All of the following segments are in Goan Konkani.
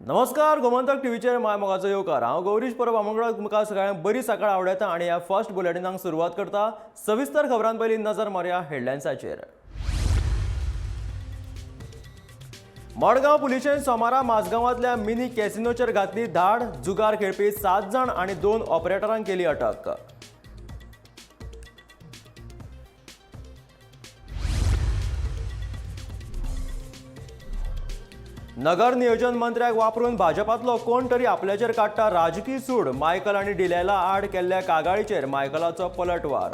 नमस्कार, गोमंतक टीव्हीचेर my मोगाचो येवकार. हांव गौरीश परब आमोणकर तुमकां सगळ्यांक बरी सकाळ आवडयता आनी ह्या फर्स्ट बुलेटिनाक सुरवात करता. सविस्तर खबरां पयलीं नजर मारया हेडलायन्साचेर. मडगांव पुलिशेन सोमारा माझगांवांतल्या मिनी कॅसिनोचेर घातली धाड. जुगार खेळपी 7 जाण आनी 2 ऑपरेटरांक केली अटक. नगर नियोजन मंत्र्याक वापरून भाजपातलो कोण तरी आपल्याचेर काडटा राजकी सूड. मायकल आनी डिलायला आड केल्ल्या कागाळीचेर मायकलाचो पलटवार.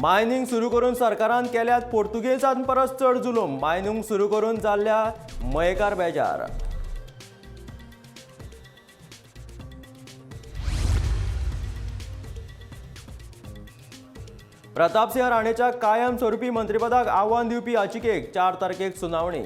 मायनिंग सुरू करून सरकारान केल्यात पोर्तुगेजांपरस चड जुलूम. मायनिंग सुरू करून जाल्ल्या मयेकार बेजार. प्रतापसिंह राणेच्या कायमस्वरूपी मंत्रीपदाक आव्हान दिवपी याचिकेक 4 तारखेक सुनावणी.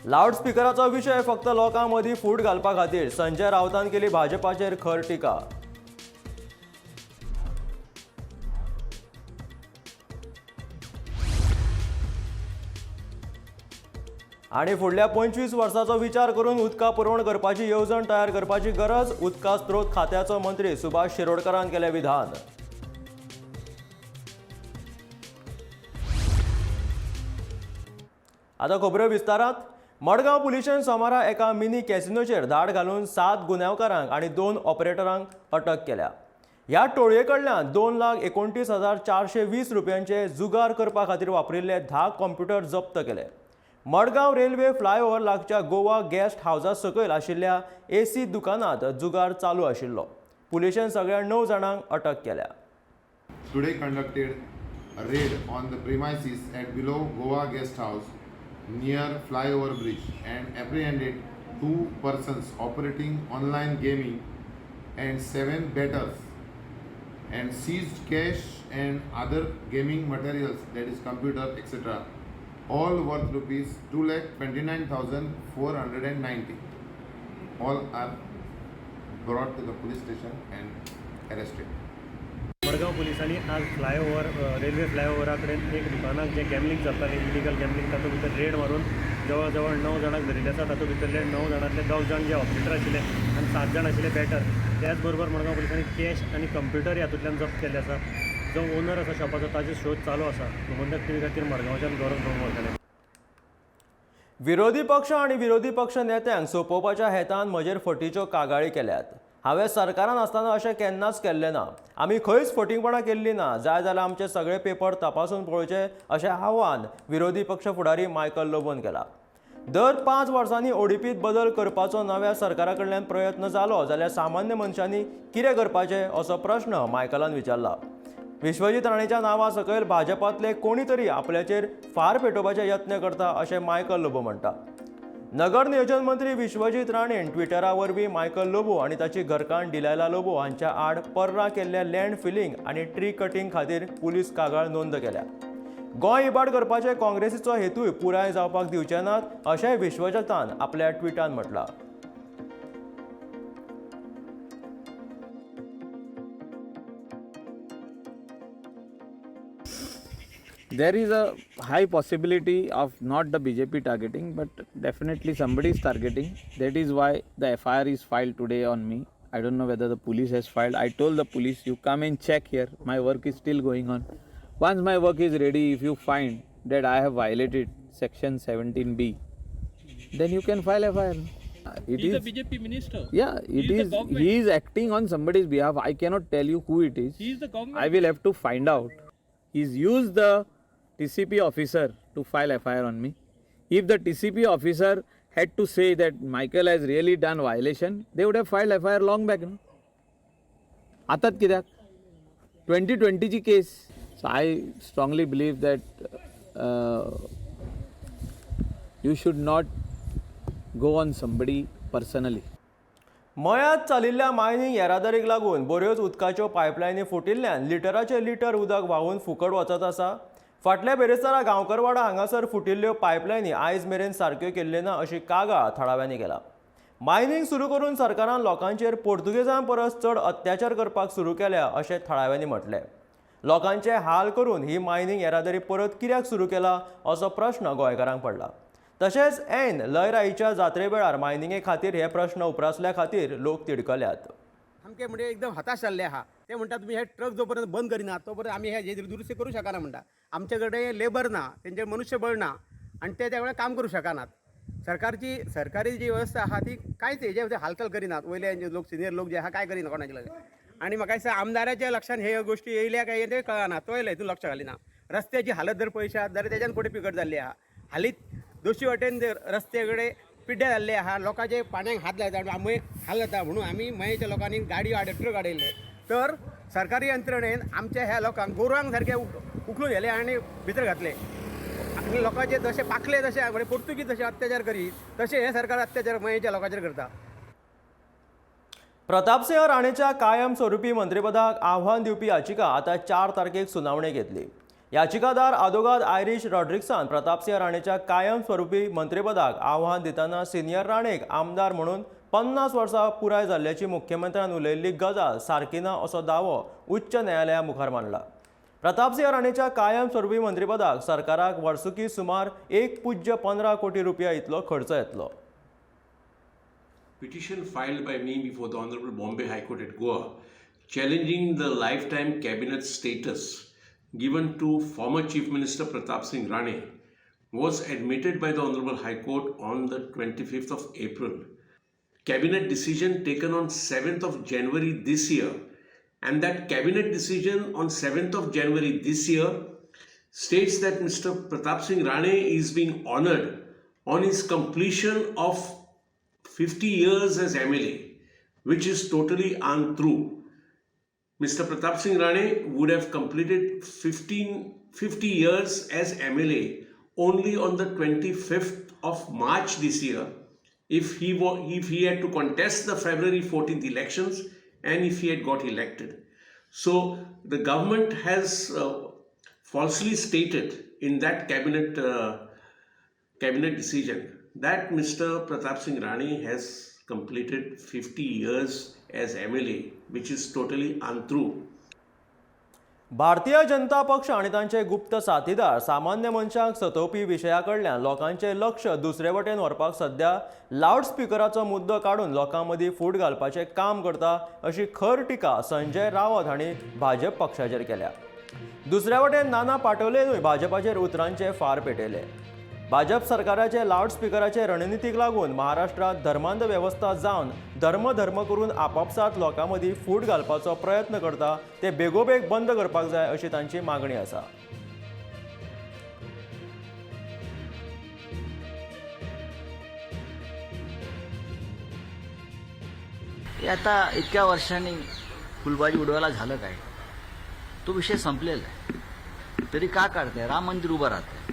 लाऊडस्पीकराचो विशय फक्त लोकां मदीं फूट घालपा खातीर. संजय राऊतान केली भाजपाचेर खर टिका. आनी फुडल्या 25 वर्सांचो विचार करून उदका पुरवण करपाची येवजण तयार करपाची गरज. उदका स्त्रोत खात्याचो मंत्री सुभाष शिरोडकरान केलें विधान. आतां खबऱ्यो विस्तारात. मडगांव पुलिशेन सोमारा एका मिनी कॅसिनोचेर धाड घालून 7 गुन्यांवकारांक आनी 2 ऑपरेटरांक अटक केल्या. ह्या टोळये कडल्यान 2,29,420 रुपयांचे जुगार करपा खातीर वापरिल्ले 10 कॉम्प्युटर जप्त केले. मडगांव रेल्वे फ्लायओव्हर लागच्या गोवा गेस्ट हावजा सकयल आशिल्ल्या एसी दुकानांत जुगार चालू आशिल्लो. पुलिशेन सगळ्या 9 जाणांक अटक केल्या. Today conducted a raid on the premises at below Goa Guest House near flyover bridge and apprehended 2 persons operating online gaming and 7 bettors and seized cash and other gaming materials, that is computer etc., all worth rupees 2,29,490. All are brought to the police station and arrested. Madgaon पुलिसांनी आज फ्लायओव्हर रेल्वे फ्लायओव्हरा कडेन एक दुकानाक जें गॅमलींग चलतालें, इलिगल गॅमलींग, तातूंत भितर रेड मारून जवळ जवळ 9 जाणांक धरिल्ले आसा. तातूंत भितरले 9 जाणांतले 2 जाण जे ऑपरेटर आशिल्ले आनी 7 जाण आशिल्ले बॅटर. त्याच बरोबर मडगांव पुलिसांनी कॅश आनी कंप्युटर हातूंतल्यान जप्त केल्ले आसा. जो ओनर आसा शॉपाचो ताजो शोध चालू आसा. गोमंतक टीव्ही खातीर मडगांवच्यान गौरव प्रभू. विरोधी पक्ष आनी विरोधी पक्ष नेत्यांक सोंपोवपाच्या हेतान म्हजेर फटीच्यो कागाळी केल्यात. हांवें सरकारान आसतना अशें केन्नाच केल्लें ना. आमी खंयच फटींगपणां केल्लीं ना. जाय जाल्यार आमचे सगळे पेपर तपासून पळोवचे अशें आव्हान विरोधी पक्ष फुडारी मायकल लोबोन केला. दर 5 वर्सांनी ओडीपीत बदल करपाचो नव्या सरकारा कडल्यान प्रयत्न जालो जाल्यार सामान्य मनशांनी कितें करपाचें असो प्रश्न मायकलान विचारला. विश्वजीत राणेच्या नांवा सकयल भाजपांतले कोणी तरी आपल्याचेर फार पेटोवपाचे यत्न करता अशें मायकल लोबो म्हणटा. नगर नियोजन मंत्री विश्वजीत राणेन ट्विटरा वरवीं मायकल लोबो आनी ताची घरकान्न डिलायला लोबो हांच्या आड पर्रा केल्ल्या लँड फिलिंग आनी ट्री कटिंग खातीर पुलीस कागाळ नोंद केल्या. गोंय इबाड करपाचे काँग्रेसीचो हेतूय पुराय जावपाक दिवचे नात अशेंय विश्वजितान आपल्या ट्विटान म्हटलां. There is a high possibility of not the BJP targeting, but definitely somebody is targeting. That is why the FIR is filed today on me. I don't know whether the police has filed. I told the police, you come and check here. My work is still going on. Once my work is ready, if you find that I have violated section 17B, then you can file FIR. It He is is a BJP minister. Yeah, it He is the is. government. He is acting on somebody's behalf. I cannot tell you who it is. He is the government. I will have to find out. He's used the TCP officer to file FIR on me. If the TCP officer had to say that Michael has really done violation, they would have filed FIR long back. No? आतात कित्याक 2020 ची case. So I strongly believe that you should not go on somebody personally. मळ्यांत चालिल्ल्या मायनींग येरादारीक लागून बऱ्योच उदकाच्यो पायपलायनी फुटिल्ल्यान लिटराचे लिटर उदक व्हांवून फुकट वचत आसा. फाटल्या बेरेस्तारा गांवकरवाडा हांगासर फुटिल्ल्यो पायपलायनी आयज मेरेन सारक्यो केल्ल्यो ना अशी कागाळ थळाव्यांनी केला. मायनिंग सुरू करून सरकारान लोकांचेर पोर्तुगेजां परस चड अत्याचार करपाक सुरू केल्या अशें थळाव्यांनी म्हटलें. लोकांचे हाल करून ही मायनिंग येरादारी परत कित्याक सुरू केला असो प्रश्न गोंयकारांक पडला. तशेंच ऐन लयराईच्या जात्रे वेळार मायनिंगे खातीर हे प्रश्न उप्रासल्या खातीर लोक तिडकल्यात. सामके म्हणजे एकदम हताश जाल्ले आहा. ते म्हणटा तुमी हे ट्रक जो पर्यंत बंद करिना तो पर्यंत आमी हे दुरुस्ती करूं शकना म्हणटा. आमचे कडेन लेबर ना, तेंचे मनुष्यबळ ना आनी ते त्या वेळार काम करूं शकनात. सरकारची सरकारी जी वेवस्था आहा ती कांयच हेजे हालचाल करिनात. वयले लोक सिनियर लोक जे आहा काय करिना कोणाचे लगे. आनी म्हाका दिसता आमदाराच्या लक्षान हे गोश्टी येयल्या काय तें कळना, तोय हितून लक्ष घालिना. रस्त्याची हालत जर पळयशात जाल्यार तेज्यान फुडें बिकट जाल्ली आहा. हालींच दोशी वाटेन रस्ते कडेन पिड्ड्यार जाल्ले आहा. लोकांचे पाण्याक हात लायता, आमी हाल जाता म्हणून आमी मयेच्या लोकांनी गाडी ट्रक आडयल्ले. तर सरकारी यंत्रणेन आमच्या ह्या लोकांक गोरवांक सारके उखलून व्हेले आनी भितर घातले. आनी लोकांचे जशे पाखले जशे म्हणजे पोर्तुगीज जशे अत्याचार करीत तशे हे सरकार अत्याचार मयेच्या लोकांचेर करता. प्रतापसिंह राणेच्या कायमस्वरूपी मंत्रीपदाक आव्हान दिवपी याचिका आतां 4 तारखेक सुनावणी घेतली. याचिकादार आदोगाद आयरीश रॉड्रिक्सान प्रतापसिंह राणेच्या कायमस्वरूपी मंत्रीपदाक आव्हान दितना सिनियर राणेक आमदार म्हणून 50 वर्सां पुराय जाल्ल्याची मुख्यमंत्र्यान उलयल्ली गजाल सारकी ना असो दावो उच्च न्यायालया मुखार मांडला. प्रतापसिंह राणेच्या कायमस्वरूपी मंत्रीपदाक सरकाराक वर्सुकी सुमार 1.15 कोटी रुपया इतलो खर्च येतलो. Petition filed by me before the Honorable Bombay High Court at Goa challenging the lifetime cabinet status given to former Chief Minister Pratap Singh Rane was admitted by the Honorable High Court on the 25th of April. Cabinet decision taken on 7th of January this year, and that cabinet decision on 7th of January this year states that Mr. Pratap Singh Rane is being honored on his completion of 50 years as MLA, which is totally untrue. Mr. Pratap Singh Rane would have completed 50 years as MLA only on the 25th of March this year if he had to contest the February 14th elections and if he had got elected. So the government has falsely stated in that cabinet decision that Mr. Pratap Singh Rane has completed 50 years as MLA, which is totally untrue. Bharatiya Janata पक्ष आनी तांचे गुप्त साथीदार सामान्य मनशांक सतोवपी विशया कडल्यान लोकांचें लक्ष दुसरे वटेन व्हरपाक सध्या लावडस्पिकराचो मुद्दो काडून लोकां मदीं फूट घालपाचें काम करता अशी खर टिका संजय रावत हांणी भाजप पक्षाचेर केल्या. दुसऱ्या वटेन नाना पाटोलेनूय भाजपाचेर उतरांचे फार पेटयले. भाजप सरकाराचे लावडस्पिकराचे रणनितीक लागून महाराष्ट्रांत धर्मांध वेवस्था जावन धर्म धर्म करून आपापसात लोकां मदीं फूट घालपाचो प्रयत्न करता ते बेगोबेग बंद करपाक जाय अशी तांची मागणी आसा. आता इतक्या वर्षांनी फुलबाजी उडवायला झालं काय? तो विषय संपलेला आहे, तरी का काढताय? राम मंदिर उभं राहतंय,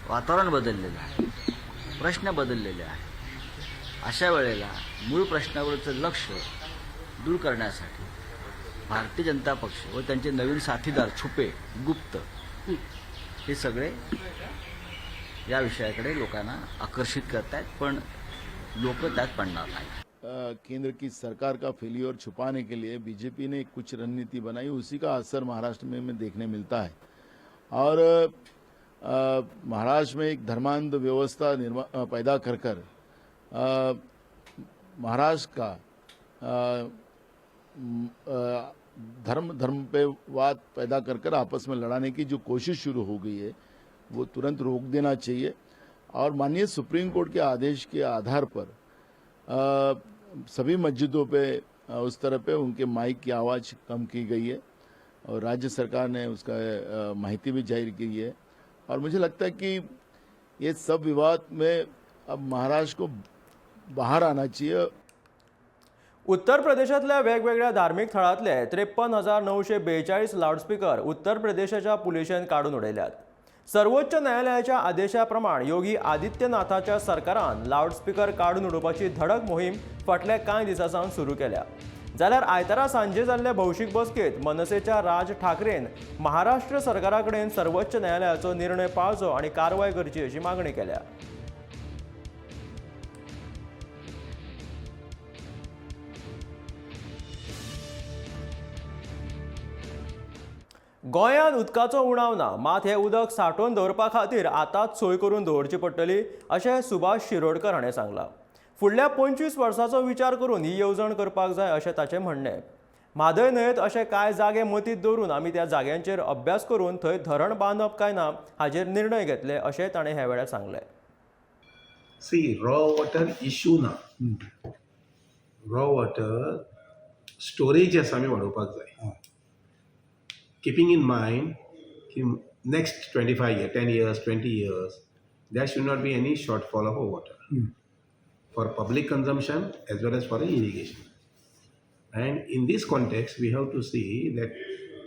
वातावरण बदललेलं आहे, प्रश्न बदललेले आहे. अशा वेळेला मूळ प्रश्नावरचं लक्ष दूर करण्यासाठी भारतीय जनता पक्ष व त्यांचे नवीन साथीदार छुपे गुप्त हे सगळे या विषयाकडे लोकांना आकर्षित करतायत, पण लोक त्यात पडणार नाही. केंद्र की सरकार का फेल्योर छुपाने के लिए बीजेपी ने कुछ रणनीति बनाई, उसी का असर महाराष्ट्र में देखने मिलता है. और महाराष्ट्र में एक धर्मांध व्यवस्था पैदा कर कर महाराष्ट्र का धर्म धर्म पे वाद पैदा कर कर आपस में लड़ाने की जो कोशिश शुरू हो गई है वो तुरंत रोक देना चाहिए. और माननीय सुप्रीम कोर्ट के आदेश के आधार पर सभी मस्जिदों पे उस तरह पे उनके माइक की आवाज़ कम की गई है और राज्य सरकार ने उसका माहिती भी जाहिर की है. और मुझे लगता है कि ये सब विवाद में अब महाराष्ट्र को बाहर आना चाहिए. उत्तर प्रदेशांतल्या वेगवेगळ्या धार्मीक थळांतले 53,942 लावडस्पीकर उत्तर प्रदेशाच्या पुलिशेन काडून उडयल्यात. सर्वोच्च न्यायालयाच्या आदेशा प्रमाण योगी आदित्यनाथाच्या सरकारान लावडस्पीकर काडून उडोवपाची धडक मोहीम फाटल्या कांय दिसां सावन सुरू केल्या. जाल्यार आयतारा सांजे जाल्ले भौशीक बसकेंत मनसेच्या राज ठाकरेन महाराष्ट्र सरकारा कडेन सर्वोच्च न्यायालयाचो निर्णय पाळचो आनी कारवाय करची अशी मागणी केल्या. गोंयांत उदकाचो उणाव ना, मात हें उदक सांठोवन दवरपा खातीर आतांच सोय करून दवरची पडटली अशें सुभाष शिरोडकर हाणें सांगलां. फुडल्या 25 वर्सांचो विचार करून ही येवजण करपाक जाय अशें ताचें म्हणणें. म्हादय न्हंयेंत अशे कांय जागे मतींत दवरून आमी त्या जाग्यांचेर अभ्यास करून थंय धरण बांदप काय ना हाचेर निर्णय घेतले अशें ताणें ह्या वेळार सांगलें. सी, रॉ वॉटर इशू ना. रॉ वॉटर स्टोरेज आमी वाडोवपाक जाय, किपिंग इन मायंड की next 25 year, 10 years, 20 years, there should not be any shortfall of water for public consumption as well as for irrigation. And in this context we have to see that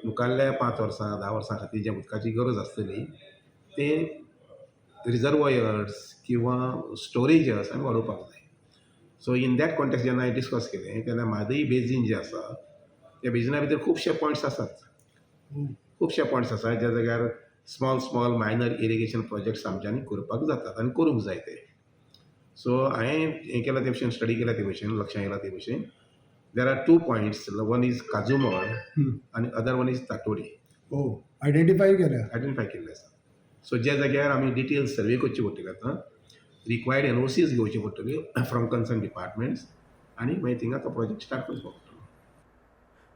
मुखारल्या 5 वर्सां 10 वर्सां खातीर जे उदकाची गरज आसतली ते रिजर्वयर्स किंवा स्टोरेजस आमी वाडोवपाक जाय. सो इन that context जेन्ना हांवें डिस्कस केलें तेन्ना म्हादय बेजीन जें आसा त्या बेजिना भितर खुबशे पॉयंट्स आसात, खुबशे पॉयंट्स आसात ज्या जाग्यार small small minor irrigation projects आमच्यांनी करपाक जातात आनी करूंक जाय ते. सो हांवें हें केलां ते भशेन, स्टडी केला ते भशेन, लक्षां येयलां ते भशेन, there are 2 points, one is Kajumol आनी other one is Tatori. O, identify केल्या. आयडेंटिफाय केल्ले आसा. सो ज्या जाग्यार आमी डिटेल सर्वे करची पडटली आतां, रिक्वायर्ड एनओसीज घेवची पडटल्यो फ्रॉम कन्सर्न डिपार्टमेंट्स आनी मागीर थिंगा तो प्रोजेक्ट स्टार्ट करचो पडटलो.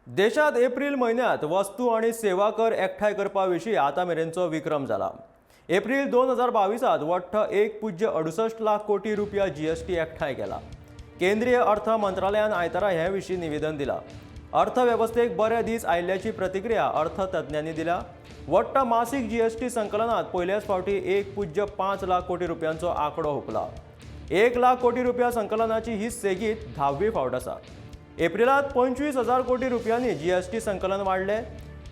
देशांत एप्रील म्हयन्यांत वस्तू आनी सेवा कर एकठांय करपा विशीं आतां मेरेनचो विक्रम जाला. एप्रील 2022 वट्ट 1.68 लाख कोटी रुपया जीएसटी एकठांय केला. केंद्रीय अर्थ मंत्रालयान आयतारा हे विशीं निवेदन दिलां. अर्थवेवस्थेक बरे दीस आयिल्ल्याची प्रतिक्रिया अर्थतज्ञांनी दिल्या. वट्ट मासीक जीएसटी संकलनांत पयल्याच फावटी 1.5 लाख कोटी रुपयांचो आंकडो हुपला. 1 लाख कोटी रुपया संकलनाची ही सेगीत 10वी फावट आसा. एप्रिलांत 25,000 कोटी रुपयांनी जीएसटी संकलन वाडलें.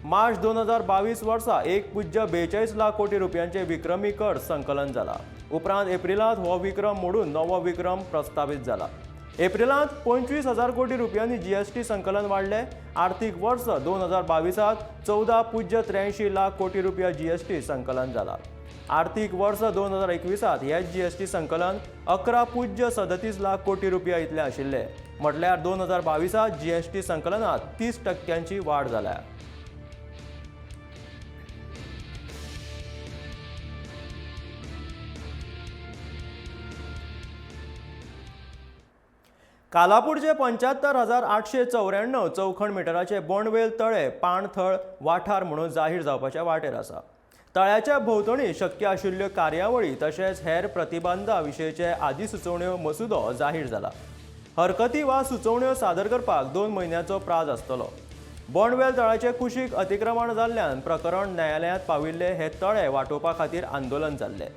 मार्च 2022 वर्सा 1.42 लाख कोटी रुपयांचे विक्रमी कर संकलन जाला. उपरांत एप्रिलांत हो विक्रम मोडून नवो विक्रम प्रस्तावीत जाला. एप्रिलांत 25,000 कोटी रुपयांनी जीएसटी संकलन वाडलें. आर्थीक वर्स 2022 14.83 लाख कोटी रुपया जीएसटी संकलन जाला. आर्थीक वर्स 2021 हे जीएसटी संकलन 11.37 लाख कोटी रुपया इतलें आशिल्लें. म्हटल्यार 2022 जीएसटी संकलनांत 30% वाड जाल्या. कालापूरचे 75,894 चौखण मिटराचे बोंडवेल तळे पाणथळ वाठार म्हणून जाहीर जावपाच्या वाटेर आसा. तळ्याच्या भोंवतणी शक्य आशिल्ल्यो कार्यावळी तशेंच हेर प्रतिबंधा विशींचे अधिसुचोवण्यो मसुदो जाहीर जाला. हरकती वा सुचोवण्यो सादर करपाक 2 म्हयन्याचो प्राज आसतलो. बोंडवेल तळ्याचे कुशीक अतिक्रमण जाल्ल्यान प्रकरण न्यायालयांत पाविल्ले हे तळे वाटोवपा खातीर आंदोलन जाल्लें.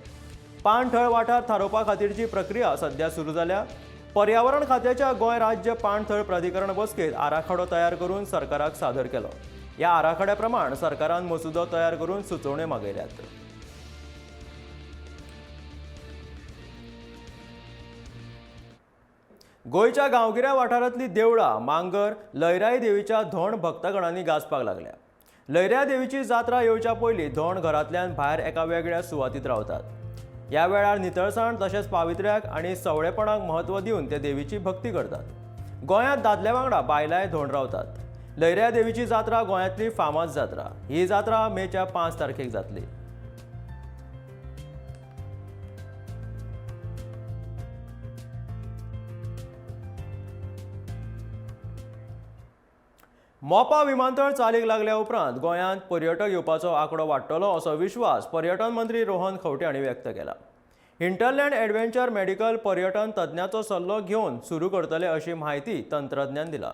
पाणथळ वाठार थारोवपा खातीरची प्रक्रिया सध्या सुरू जाल्या. पर्यावरण खात्याच्या गोंय राज्य पाणथळ प्राधिकरण बसकेत आराखडो तयार करून सरकाराक सादर केलो. ह्या आराखड्या प्रमाण सरकारान मसुदो तयार करून सुचोवण्यो मागयल्यात. गोंयच्या गांवगिऱ्या वाठारांतली देवळां मांगर लयराई देवीच्या धोंड भक्तगणांनी गाजपाक लागल्या. लयराई देवीची जात्रा येवच्या पयलीं धोंड घरांतल्यान भायर एका वेगळ्या सुवातीत रावतात. ह्या वेळार नितळसाण तशेंच पावित्र्याक आनी सवळेपणाक म्हत्व दिवन ते देवीची भक्ती करतात. गोंयांत दादल्या वांगडा बायलांय धोंड रावतात. लयराई देवीची जात्रा गोंयांतली फामाद जात्रा. ही जात्रा मेच्या 5 तारखेक जातली. मोपा विमानतळ चालीक लागल्या उपरांत गोंयांत पर्यटक येवपाचो आंकडो वाडटलो असो विश्वास पर्यटन मंत्री रोहन खंवटे हांणी व्यक्त केला. हिंटरलँड एडवेंचर मेडिकल पर्यटन तज्ञाचो सल्लो घेवन सुरू करतले अशी म्हायती तंत्रज्ञान दिला.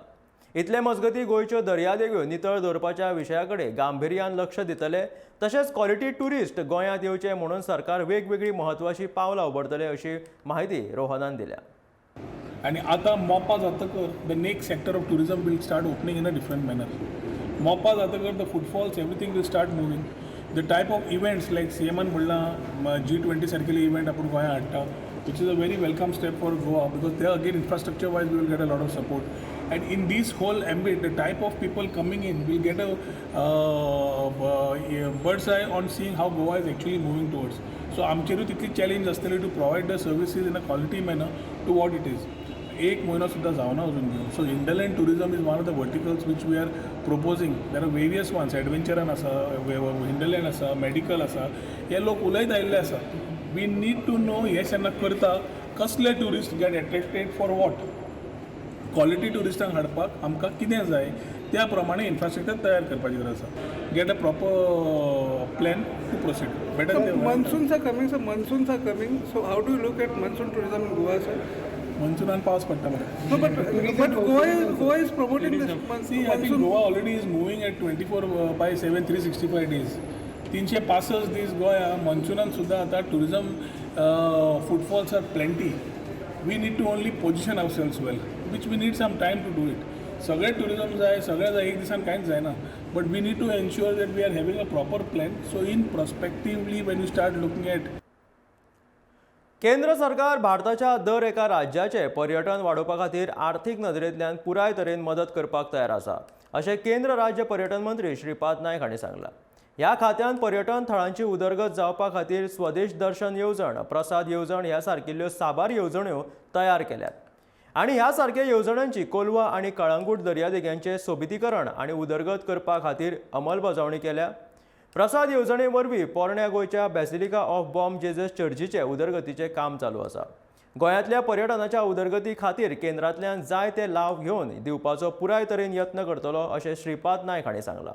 इतले मजगती गोंयच्यो दर्यादेगो नितळ दवरपाच्या विशया कडेन गांभिर्यान लक्ष दितले तशेंच क्वॉलिटी ट्युरिस्ट गोंयांत येवचे म्हणून सरकार वेगवेगळी म्हत्वाची पावलां उबारतले अशी म्हायती रोहनान दिल्या. आनी आतां Mopa जातकर the next sector of tourism will start opening in a different manner. Mopa जातकर the footfalls everything will start moving. The type of events like सीएमान म्हणलां G20 सारकेले इव्हेंट आपूण गोंयांत हाडटा, which is a very welcome step for Goa because they again infrastructure wise we will get a lot of support. And in this whole ambit, the type of people coming in will get a bird's eye on seeing how Goa is actually moving towards. So आमचेरूय तितली चॅलेंज आसतली to provide the services in a quality manner to what it is. एक म्हयनो सुद्दां जावना अजून घेवन. So hinterland tourism is one of the verticals which we are proposing. There are various ones. एडवेंचरान आसा, हिंडरलँड आसा, मेडिकल आसा. हे लोक उलयत आयिल्ले आसा. We need to know हे जेन्ना करता कसले tourist get attracted for what quality. ट्युरिस्टांक हाडपाक आमकां कितें जाय, त्या प्रमाणे इन्फ्रास्ट्रक्चर तयार करपाची गरज आसा. Get a proper plan to proceed better. Monsoons are coming, sir. Monsoons are coming. So how do you look at monsoon tourism in Goa, sir? मन्सूनान पावस पडटा मरे. No, but Goa is promoting this See, I think monsoon. Goa already is moving at 24/7, 365 days. 365 दीस गोंया मॉन्सुनान सुद्दां आतां tourism footfalls are plenty. We need to only position ourselves well, which we need some time to do it. सगळें ट्युरिजम जाय, सगळें जाय, एक दिसान कांयच जायना, but we need to ensure that we are having a proper plan, so in prospectively when you start looking at केंद्र सरकार भारताच्या दर एका राज्याचे पर्यटन वाडोवपा खातीर आर्थीक नदरेंतल्यान पुराय तरेन मदत करपाक तयार आसा, अशें केंद्र राज्य पर्यटन मंत्री श्रीपाद नायक हांणी सांगलां. ह्या खात्यान पर्यटन थळांची उदरगत जावपा खातीर स्वदेश दर्शन येवजण, प्रसाद येवजण ह्या सारकिल्ल्यो साबार येवजण्यो तयार केल्यात आनी ह्या सारक्या येवजण्यांची कोलवा आनी कळंगूट दर्यादेगांचें सोबितीकरण आनी उदरगत करपा खातीर अंमलबजावणी केल्या. प्रसाद येवजणे वरवीं पोरण्या गोंयच्या बॅसिलिका ऑफ बॉम जेजस चर्चीचे उदरगतीचें काम चालू आसा. गोंयांतल्या पर्यटनाच्या उदरगती खातीर केंद्रांतल्यान जाय ते लाव घेवन दिवपाचो पुराय तरेन यत्न करतलो, अशें श्रीपाद नायक हांणी सांगलां.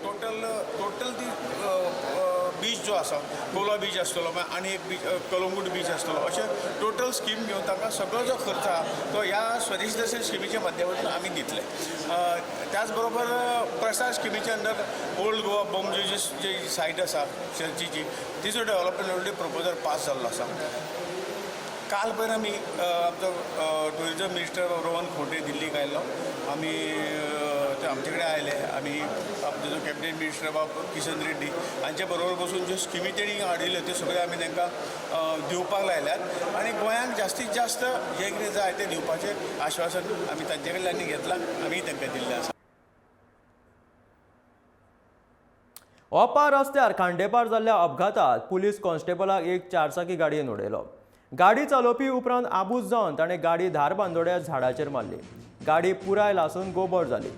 टोटल टोटल ती बीच जो आसा, कोलवा बीच आसतलो, मागीर आनी एक बीच कलंगूट बीच आसतलो, अशें टोटल स्कीम घेवन ताका सगळो जो खर्च आहा तो ह्या स्वदेश दर्शन स्किमीच्या माध्यमांतून आमी दितले. त्याच बरोबर प्रसाद स्किमीच्या under old Goa Bom Jesus जी सायट आसा चर्चीची, तिचो डेव्हलपमेंट ऑलरेडी प्रपोजल पास जाल्लो आसा. काल पयर आमी आमचो टुरिजम मिनिस्टर रोहन खंवटे दिल्लीक आयल्लो. आमी ते आमचे कडेन आयले. आमी आमचो जो कॅबिनेट मिनिस्टर बाब किशन रेड्डी हांचे बरोबर बसून ज्यो स्किमी तेणी हाडिल्ल्यो त्यो सगळ्यो आमी तांकां दिवपाक लायल्यात आनी गोंयांक जास्तीत जास्त जें कितें जाय तें दिवपाचें आश्वासन आमी तांचे कडल्यान घेतलां, आमी तांकां दिल्लें आसा. ओपा रस्त्यार खांडेपार जाल्ल्या अपघातात पुलीस कॉन्स्टेबलाक एक चारचाकी गाडयेन उडयलो. गाडी चलोवपी उपरांत आबूज जावन ताणें गाडी धारबांदोड्या झाडाचेर मारली. गाडी पुराय लासून गोबर जाली.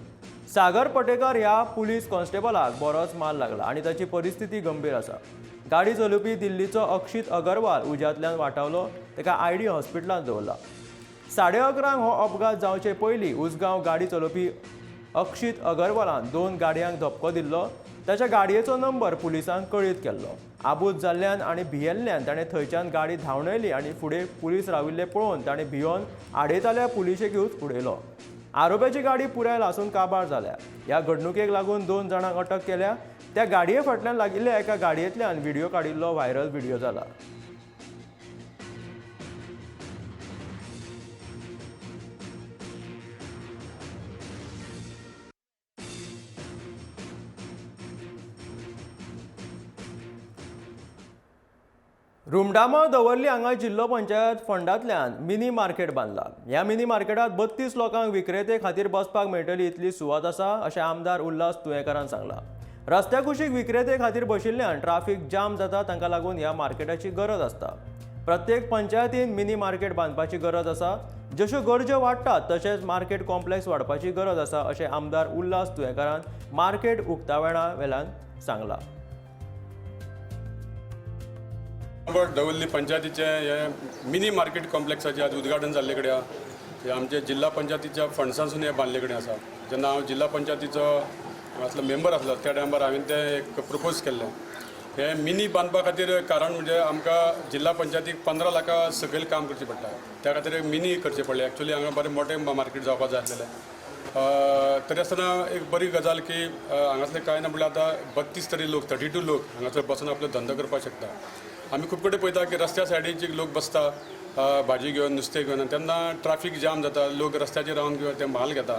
सागर पटेकर ह्या पुलीस कॉन्स्टेबलाक बरोच मार लागला आनी ताची परिस्थिती गंभीर आसा. गाडी चलोवपी दिल्लीचो अक्षित अगरवाल उज्यांतल्यान वाटावलो. ताका आयडी हॉस्पिटलांत दवरला. 11:30 हो अपघात जावचे पयलीं उसगांव गाडी चलोवपी अक्षित अगरवालान दोन गाडयांक धपको दिल्लो. ताच्या गाडयेचो नंबर पुलिसांक कळीत केल्लो. आबूज जाल्ल्यान आनी भियेल्ल्यान ताणें थंयच्यान गाडी धांवडयली आनी फुडें पुलीस राविल्ले पळोवन ताणें भियोन आडयताल्या पुलिशेकूच उडयलो. आरोप्याची गाडी पुराय लासून काबार जाल्या. ह्या घडणुकेक लागून दोन जाणांक अटक केल्या. त्या गाडये फाटल्यान लागिल्ल्या एका गाडयेंतल्यान व्हिडिओ काडिल्लो व्हायरल व्हिडिओ जाला. रुमडामळ दवर्ली हांगा जिल्लो पंचायत फंडांतल्यान मिनी मार्केट बांदला. ह्या मिनी मार्केटात 32 लोकांक विक्रेते खातीर बसपाक मेळटली इतली सुवात आसा, अशें आमदार उल्हास तुयेंकारान सांगलां. रस्त्या कुशीक विक्रेते खातीर बशिल्ल्यान ट्राफीक जाम जाता. तांकां लागून ह्या मार्केटाची गरज आसता. प्रत्येक पंचायतीन मिनी मार्केट बांदपाची गरज आसा. जश्यो गरज्यो वाडटात तशेंच मार्केट कॉम्प्लेक्स वाडपाची गरज आसा, अशें आमदार उल्हास तुयेंकारान मार्केट उक्तावणा वेल्यान सांगलां. दवर्ली पंचायतीचें हें मिनी मार्केट कॉम्प्लेक्साचें आज उद्घाटन जाल्ले कडेन आहा. हें आमच्या जिल्हा पंचायतीच्या फंड्सांसून हें बांदले कडेन आसा. जेन्ना हांव जिल्हा पंचायतीचो आसलो, मेंबर आसलो, त्या टायमार हांवें तें एक प्रपोज केल्लें. हें मिनी बांदपा खातीर कारण म्हणजे आमकां जिल्हा पंचायतीक 15 लाखां सकयल काम करचें पडटा. त्या खातीर एक मिनी करचें पडलें. एक्चुअली हांगा बरें मोठें मार्केट जावपा जाय आसलेलें. तरी आसतना एक बरी गजाल की हांगासले कांय ना म्हणल्यार आतां 32 तरी लोक, 32 लोक हांगासर बसून आपलो धंदो करपाक शकता. आमी खूब कडेन पळयता की रस्त्या सायडीक लोक बसता भाजी घेवन, नुस्तें घेवन आनी तेन्ना ट्राफीक जाम जाता. लोक रस्त्याचेर रावन किंवा ते म्हाल घेता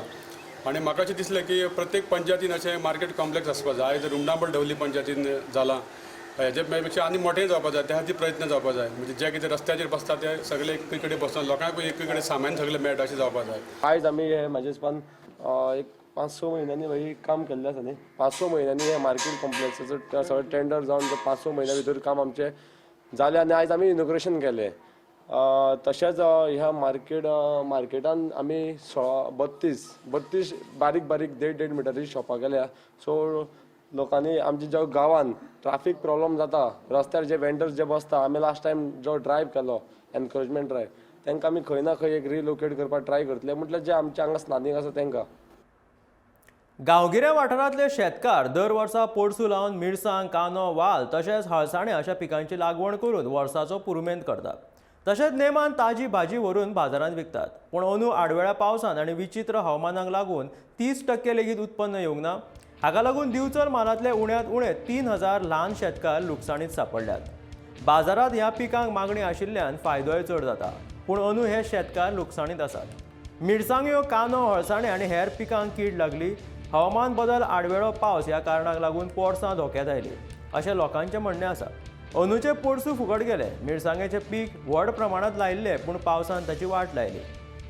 आनी म्हाका अशें दिसलें की प्रत्येक पंचायतीन अशें मार्केट कॉम्प्लेक्स आसपा जाय. आयज रुमडामळ दवर्ली पंचायतीन जालां, हेजे पेक्षा आनी मोठें जावपा जाय. त्या खातीर प्रयत्न जावपा जाय. म्हणजे जे कितें रस्त्याचेर बसता ते सगळे एक कडेन बसून लोकांकूय एक कडेन सामान सगळें मेळटा अशें जावपा जाय. आयज आमी हे म्हाज्या हिसपान एक 5-6 म्हयन्यांनी ही काम केल्लें आसा न्ही. 5-6 म्हयन्यांनी हे मार्केट कॉम्प्लेक्साचो सगळें टेंडर जावन 5-6 म्हयन्या भितर काम आमचें जालें आनी आयज आमी इनॉग्रेशन केलें. तशेंच ह्या मार्केटान आमी 32 बारीक बारीक 1.5 मिटराची शॉपां केल्या. सो लोकांनी आमच्या ज्या गांवान ट्राफीक प्रॉब्लम जाता, रस्त्यार जे वेंडर्स जे बसता, आमी लास्ट टायम जो ड्रायव्ह केलो एनक्रोचमेंट ड्रायव्ह, तांकां आमी खंय ना खंय एक रिलोकेट करपाक ट्राय करतले, म्हटल्यार जे आमच्या हांगा स्थानीक आसा तांकां. गांवगिऱ्या वाठारांतले शेतकार दर वर्सा पोरसूं लावन मिरसांग, कांदो, वाल तशेंच हळसाणे अशा पिकांची लागवण करून वर्साचो पुरुमेंत करतात. तशेंच नेमान ताजी भाजी व्हरून बाजारांत विकतात. पूण अंदू आडवेळ्या पावसान आनी विचित्र हवामानाक लागून 30% लेगीत उत्पन्न येवंक ना. हाका लागून दिवचल म्हालांतले उण्यांत उणे 3000 ल्हान शेतकार लुकसाणीत सांपडल्यात. बाजारांत ह्या पिकांक मागणी आशिल्ल्यान फायदोय चड जाता, पूण अंदू हे शेतकार लुकसाणीत आसात. मिरसांग्यो, कांदो, हळसाणे आनी हेर पिकांक कीड लागली. हवामान बदल, आडवेळो पावस ह्या कारणाक लागून पोरसां धोक्यांत आयली अशें लोकांचें म्हणणें आसा. अंदूचें पोरसूं फुकट गेलें. मिरसांगेचें पीक व्हड प्रमाणांत लायिल्लें, पूण पावसान ताची वाट लायली.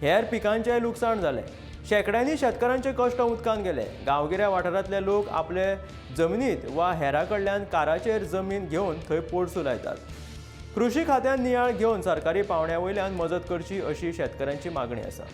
हेर पिकांचेंय लुकसाण जालें. शेंकड्यांनी शेतकारांचे कश्ट उदकांत गेले. गांवगिऱ्या वाठारांतले लोक आपले जमनीत वा हेरां कडल्यान काराचेर जमीन घेवन थंय पोरसूं लायतात. कृषी खात्यान नियाळ घेवन सरकारी पावंड्या वयल्यान मजत करची अशी शेतकऱ्यांची मागणी आसा.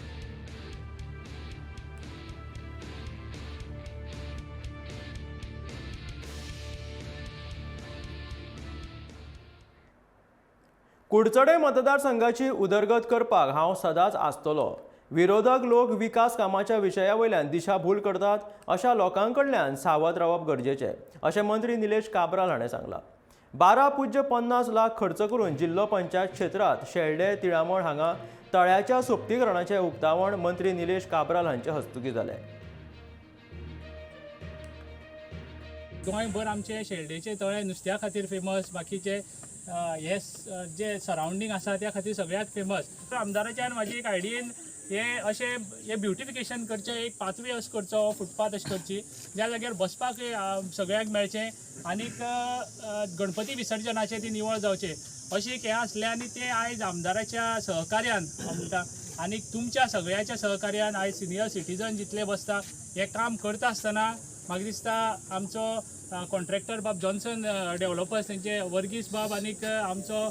कुडचडे मतदारसंघाची उदरगत करपाक हांव सदांच आसतलो. विरोधक लोक विकास कामाच्या विशया वयल्यान दिशाभूल करतात, अशा लोकां कडल्यान सावध रावप गरजेचें, अशें मंत्री निलेश काब्राल हाणें सांगलां. 12.50 लाख खर्च करून जिल्लो पंचायत क्षेत्रांत शेल्डें तिळामळ हांगा तळ्याच्या सोपतीकरणाचें उक्तावण मंत्री निलेश काब्राल हांचे हस्तुकीं जालें. गोंयभर आमचे शेल्डेचे तळे नुस्त्या खातीर फेमस, बाकीचे हे जे सरावंडींग आसा त्या खातीर सगळ्याक फेमस. आमदाराच्यान म्हाजी एक आयडियेन हे अशें हे ब्युटिफिकेशन करचें, एक पाथवे अशें करचो, फुटपाथ अशें करची ज्या जाग्यार बसपाक सगळ्यांक मेळचें आनीक गणपती विसर्जनाचें ती निवळ जावचें अशें एक हें आसलें. आनी तें आयज आमदाराच्या सहकार्यान हांव म्हणटा आनी तुमच्या सगळ्याच्या सहकार्यान आयज सिनियर सिटीजन जितले बसता हें काम करता आसतना म्हाका दिसता आमचो कॉन्ट्रॅक्टर बाब जॉन्सन डेव्हलपर्स तेंचे वर्गीस बाब आनीक आमचो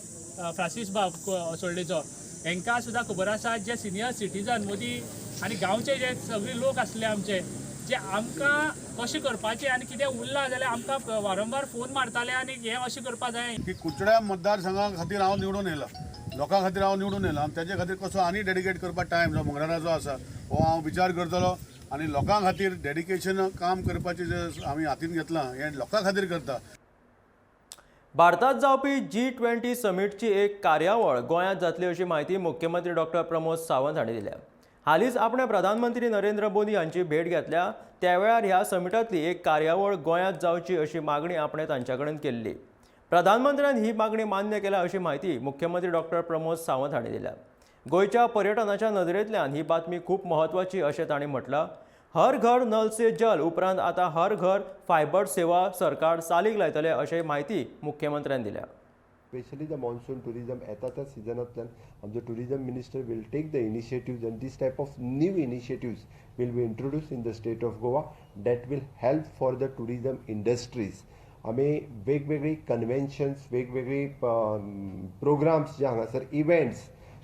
फ्रांसीस बाब असोल्डेचो हेंकां सुद्दां खबर आसा जे सिनियर सिटीजन मदीं आनी गांवचे जे सगळे लोक आसले आमचे जे आमकां कशें करपाचें आनी कितें उरलां जाल्यार आमकां वारंवार फोन मारताले आनी हें अशें करपा जाय की कुडचड्या मतदारसंघा खातीर हांव निवडून येयला, लोकां खातीर हांव निवडून येयला, ताजे खातीर कसो आनी डेडिकेट करपाक टायम जो मंगळाराचो आसा हो हांव विचार करतलो आनी लोकां खातीर डेडिकेशन काम करपाचें जे आमी हातीन घेतलां हें लोकां खातीर करता. भारतात जावपी G20 समिटची एक कार्यावळ गोंयांत जातली अशी म्हायती मुख्यमंत्री डॉक्टर प्रमोद सावंत हांणी दिल्या. हालींच आपणे प्रधानमंत्री नरेंद्र मोदी हांची भेट घेतल्या त्या वेळार ह्या समिटांतली एक कार्यावळ गोंयांत जावची अशी मागणी आपणे तांचे कडेन केल्ली. प्रधानमंत्र्यान ही मागणी मान्य केल्या अशी म्हायती मुख्यमंत्री डॉक्टर प्रमोद सावंत हांणी दिल्या. गोंयच्या पर्यटनाच्या नदरेंतल्यान ही बातमी खूब म्हत्वाची अशें तांणी म्हटलां. हर घर नल से जल उपरांत आतां हर घर फायबर सेवा सरकार चालीक लायतले अशें म्हायती मुख्यमंत्र्यान दिल्या. स्पेशली the monsoon tourism येता त्या सिजनांतल्यान आमचो tourism minister will take the initiatives and this type of new initiatives will be introduce in the state of Goa that will help for the tourism industries. आमी वेगवेगळी कन्व्हेन्शन्स, वेगवेगळी प्रोग्राम्स जे हांगासर इव्हेंट्स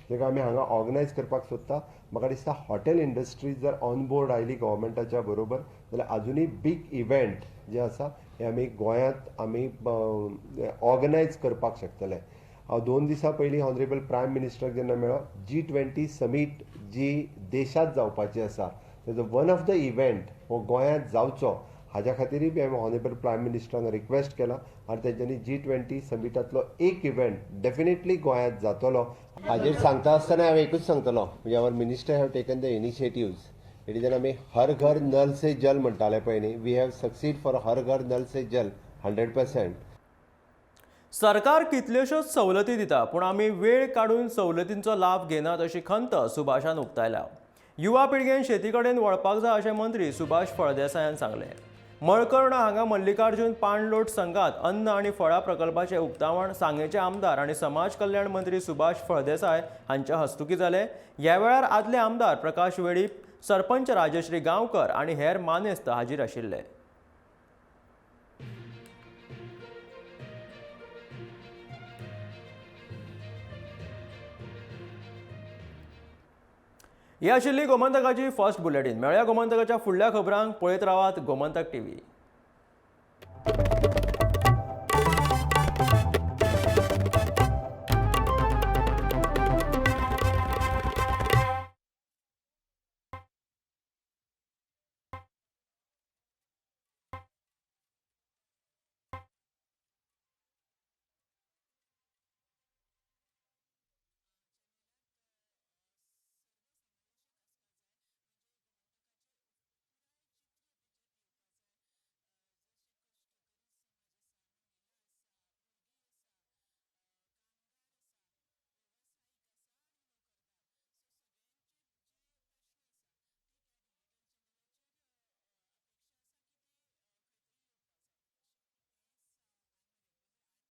जेका आमी हांगा ऑर्गनायज करपाक सोदता. म्हाका दिसता हॉटेल इंडस्ट्री जर ऑन बोर्ड आयली गव्हर्मेंटाच्या बरोबर जाल्यार आजुनूय बीग इव्हेंट जे आसा हे आमी गोंयांत आमी ऑर्गनायज करपाक शकतले. हांव 2 दिसां पयलीं ऑनरेबल प्रायम मिनिस्टराक जेन्ना मेळ्ळो, G20 summit जी देशांत जावपाची आसा तेजो वन ऑफ the event हो गोंयांत जावचो हाज्या खातीरूय बी हांवें ऑनरेबल प्रायम मिनिस्टरान रिक्वेस्ट केला आनी तेंच्यांनी G20 समिटांतलो एक इव्हेंट डेफिनेटली गोंयांत जातलो. हाजेर सांगता आसतना हांव एकूच सांगतलो, म्हणजे our minister have taken the initiatives. It is आमी हर घर नल से जल म्हणटाले पळय न्ही, we have succeed for हर घर नल से जल 100%. सरकार कितल्योश्योच सवलती दिता पूण आमी वेळ काडून सवलतींचो लाभ घेनात अशी खंत सुभाषान उक्तायल्या. युवा पिळगेन शेती कडेन वळपाक जाय अशें मंत्री सुभाष फळदेसायान सांगलें. मळकर्ण हांगा मल्लिकार्जुन पाणलोट संघात अन्न आनी फळां प्रकल्पाचें उक्तावण सांगेचे आमदार आनी समाज कल्याण मंत्री सुभाष फळदेसाय हांच्या हस्तुकीं जालें. ह्या वेळार आदले आमदार प्रकाश वेळीप, सरपंच राजश्री गांवकर आनी हेर मानेस्त हाजीर आशिल्ले. ही आशिल्ली गोमंतकाची फर्स्ट बुलेटीन. मेळया गोमंतकाच्या फुडल्या खबरांक. पळयत रावात गोमंतक टीव्ही.